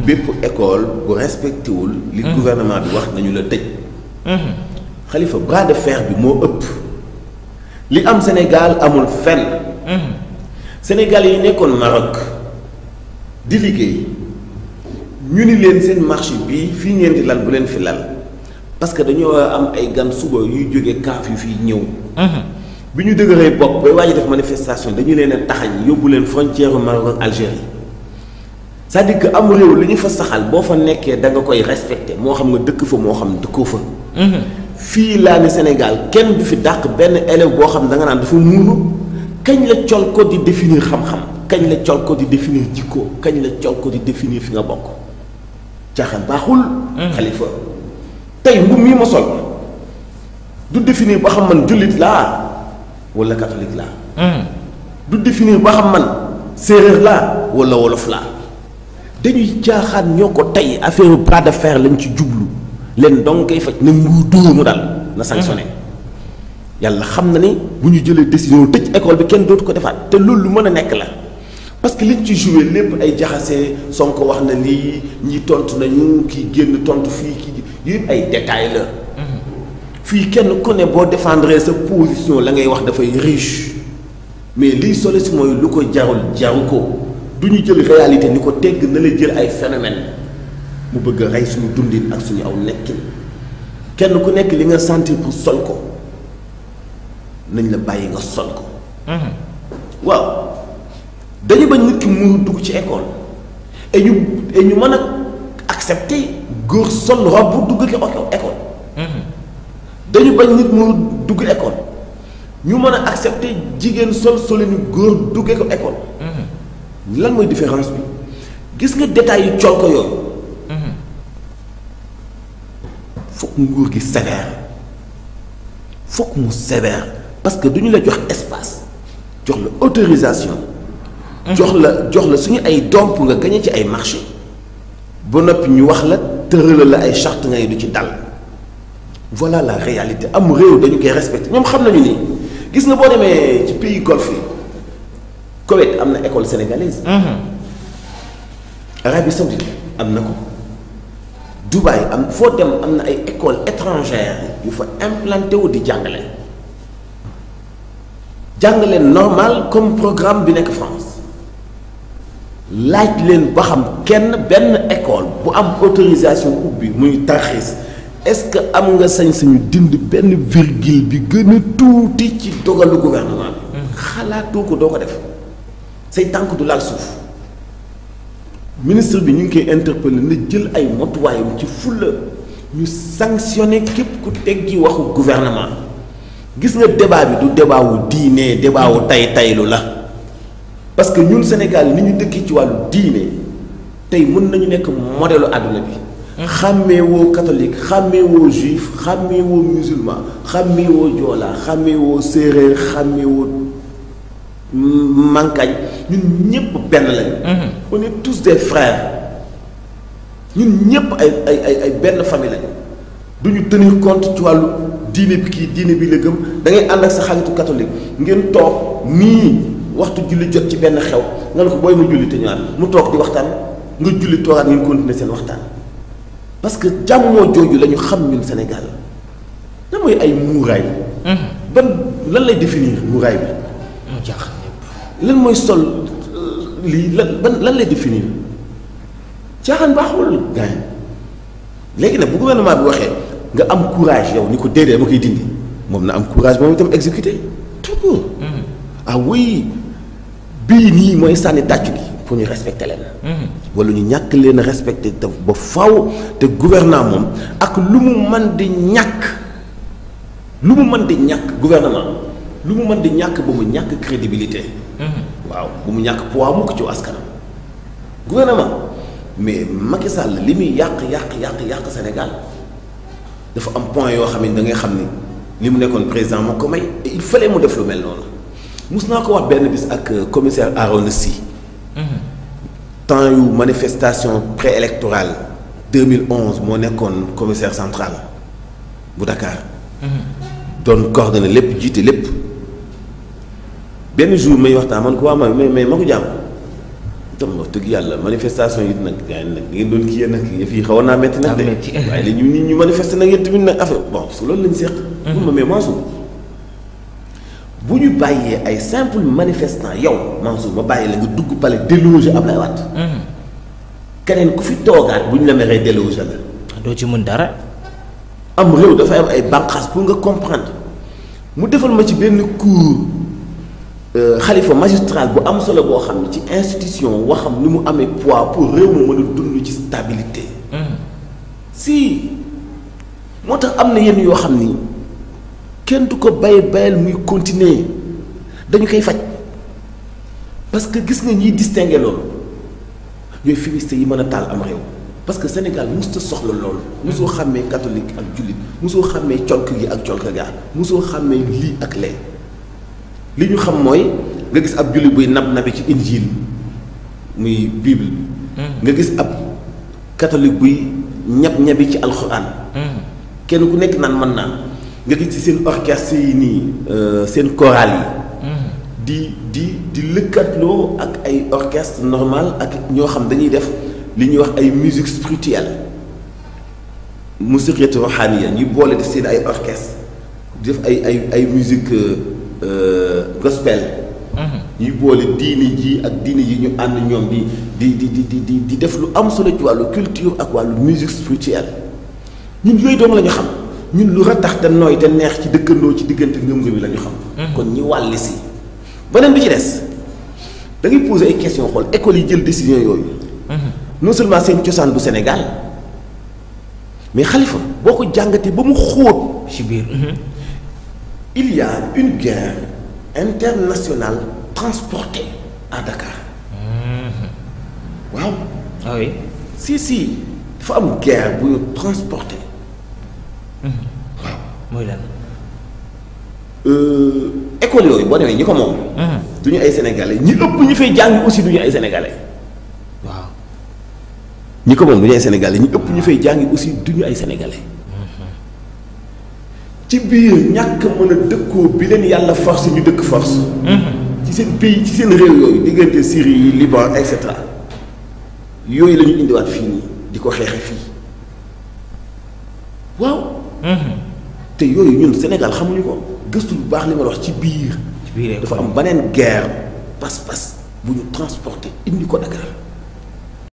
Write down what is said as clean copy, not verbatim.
bépp école bu respecté wul li gouvernement bi wax nañu la tëj. Khalifa bras de fer bi moo ëpp. li am Sénégal amul fenn. Sénégal yi nekkoon Maroc di liggéey ñu ni leen seen marché bii fii ngeen di lal bu leen fi lal parce que dañoo am ay gan suba yuy jóge kaaf yu fii ñëw. bi ñu dëgëree bopp bay waaj def manifestation dañu leen a taxañ yóbbu leen frontière Maroc ak Algérie c'est-à-dire que am réew li ñu fa saxal boo fa nekkee da nga koy respecté moo xam nga dëkk fa moo xam dëkkoo fa. fii laa ne Sénégal kenn du fi dàq benn élève boo xam da nga naan dafa muuru kañ la col ko di définir xam-xam kañ la col ko di définir jikko kañ la col ko di définir fi nga bokk caaxaan baaxul. Khalifa tey mbubb mii ma sol du définir ba xam man jullit laa wala catholique laa. du définir ba xam man séeréer laa wala wolof laa dañuy caaxaan ñoo ko tey affaire bras de fer lañ ci jublu leen donc koy faj na nguur dóor mu dal na sanctionné yàlla xam na ni bu ñu jëlee décision tëj école bi kenn dootu ko defaat te loolu lu mën a nekk la parce que liñ ci joué lépp ay jaxase Sonko wax na lii ñi tontu nañu kii génn tontu fii kii yëpp ay détails la. fii kenn ku ne boo défendre sa position la ngay wax dafay riche mais liy solo si mooy lu ko jarul jaru ko du ñu jël réalité ni ko tegg na la jël ay phénomène mu bëgg a rey suñu dundin ak suñu aw nekkin kenn ku nekk li nga sentir pour sol ko nañ la bàyyi nga sol ko. waaw dañu bañ nit ki mu dugg ci école et ñu mën a accepter góor sol robe bu dugg école. dañu bañ nit mu dugg école ñu mën a accepter jigéen solinu góor duggee ko école. lan mooy différence bi gis nga détails yu col ko yooyu. fokk nguur gi sévère fokk mu sévère parce que duñu la jox espace jox la autorisation. jox la suñu ay domp nga gañe ci ay marché ba noppi ñu wax la tëral la ay charte ngay du ci dal. voilà la réalité am réew dañu koy respecté ñoom xam nañu ni gis nga boo demee ci pays golfe yi Koweït am na école sénégalaise. Arabie Saoudite am na ko. Dubaï am foo dem am na ay école étrangère yu fa implanté wu di jàngale normal comme programme bi nekk France laaj leen ba xam benn école bu am autorisation ubbi muy tarxiis est-ce que am nga sañ-sañu dind benn virgule bi gën a tuuti ci dogalu gouvernement bi. xalaatoo ko doo ko def say tànk du laal suuf ministre bi ñu ngi koy interpellé na jël ay motuwaayam ci fulla ñu sanctionné képp ku teggi waxu gouvernement gis nga débat bi du débat wu diine débat wu taylu la parce que ñun Sénégal ni ñu dëkkee ci wàllu diine tey mën nañu nekk modèle àdduna bi. xàmmee woo catholique xàmmee woo juif xàmmee woo musulman xàmmee woo joola xàmmee woo séeréer xàmmee woo mankañ ñun ñëpp benn lañu. on est tous des frères ñun ñëpp ay benn famille lañu du ñu tenir compte ci wàllu diine bi kii diine bi la gëm da ngay ànd ak sa xaritu catholique ngeen toog nii waxtu julli jot ci benn xew nga ne ko booy ma julli te ñëwaat mu toog di waxtaan nga julli toogaat ngeen continuer seen waxtaan. parce que jàmmoo jooju la ñu xam ñun Sénégal lan mooy ay muuraay. ban lan lay définir muuraay bi. mu jaaxal ñëpp. lan mooy sol lii lan lay définir caaxaan baaxul gars léegi nag bu gouvernement bi waxee nga am courage yow ni ko déedéet ma koy dindi moom na am courage moom itam exécuter tout court. ah oui bii nii mooy sànni tàccu gi. pour ñu respecter leen. wala ñu ñàkk leen a respecter te ba faw te gouvernement moom ak lu mu mën di ñàkk gouvernement lu mu mën di ñàkk ba mu ñàkk crédibilité. waaw bu mu ñàkk poids mu ko ci askanam gouvernement mais Macky Sall li muy yàq Sénégal dafa am point yoo xam ne da ngay xam ni li mu nekkoon président moo ko may et il fallait mu def lu mel noonu mus naa ko wax benn bis ak commissaire Arona Sy. temps yu manifestation préélectorale 2011 moo nekkoon commissaire central bu Dakar. doon coordonné lépp jiite lépp benn jour may waxtaan man ko waa mais ma ko jàmm tam wax dëgg yàlla manifestation yi nag yaa ngi nag ngeen doon kii yéen nag fii xawoon naa métti nag de waaye li ñu manifester nag yéen tamit nag affaire bon parce que loolu lañ seq. pour ma mais Mansour bu ñu bàyyee ay simple manifestant yow Mansour ma bàyyi la nga dugg palais déloger Ablaye Wade. keneen ku fi toogaat bu ñu la meree déloger la. doo ci mën dara. am réew dafay am ay bànqaas pour nga comprendre mu defal ma ci benn cours xalifa magistral bu am solo boo xam ne ci institution waxam ni mu amee poids pour réew mu mën a dund ci stabilité. si moo tax am na yenn yoo xam ni kenn du ko bayal muy continuer dañu koy faj parce que gis nga ñiy distinguer loolu ñooy fumiste yi mën a taal am réew. parce que Sénégal mosut a soxla loolu mosoo xàmmee catholique ak jullit mosoo xàmmee colk gi ak colk gaa mosoo xàmmee lii ak lee li ñu xam mooy nga gis ab jullit buy nabi ci injil muy bible nga gis ab catholique buy ñabi ci alxuraan kenn ku nekk naan mën naa nga gis ci seen orchestre yi nii seen chorale yi di lëkkatloo ak ay orchestre normal ak ñoo xam dañuy def li ñuy wax ay musique spirituelle musiqiyatu ruhaniya ñu boole def seen ay orchestre def ay musique gospel ñuy boole diine ji ak diine ji ñu ànd ñoom di def lu am solo ci wàllu culture ak wàllu musique spirituelle ñun yooyu doom la ñu xam ñun lu ratax te nooy te neex ci dëkkandoo ci diggante ngëm-ngëm yi la ñu xam kon ñi wàlli si beneen bi ci des da ngay poser ay questions xool école yi jël décision yooyu non seulement seen cosaan du Sénégal mais Khalifa boo ko jàngatee ba mu xóot ci biir il y a une guerre internationale transportée à Dakar waaw. ah oui. si dafa am guerre bu ñu transporté waaw. mooy lan. école yooyu boo demee ñi ko moom. du ñu ay sénégalais ñi ëpp ñi fay jàng aussi du ñu ay sénégalais. ñi ko moom du ñu ay sénégalais ñi ëpp ñu fay jàngi aussi du ñu ay sénégalais ci biir ñàkk mën a dëkkoo bi leen yàlla force ñu dëkk force. ci seen pays ci seen réew yooyu diggante Syrie yi Liban et cetera yooyu la ñu indiwaat fii nii di ko xeexe fii waaw. te yooyu ñun Sénégal xamuñu ko gëstu bu baax li ma la wax ci biir. dafa am beneen guerre pas-pas bu ñu transporté indi ko Dakar.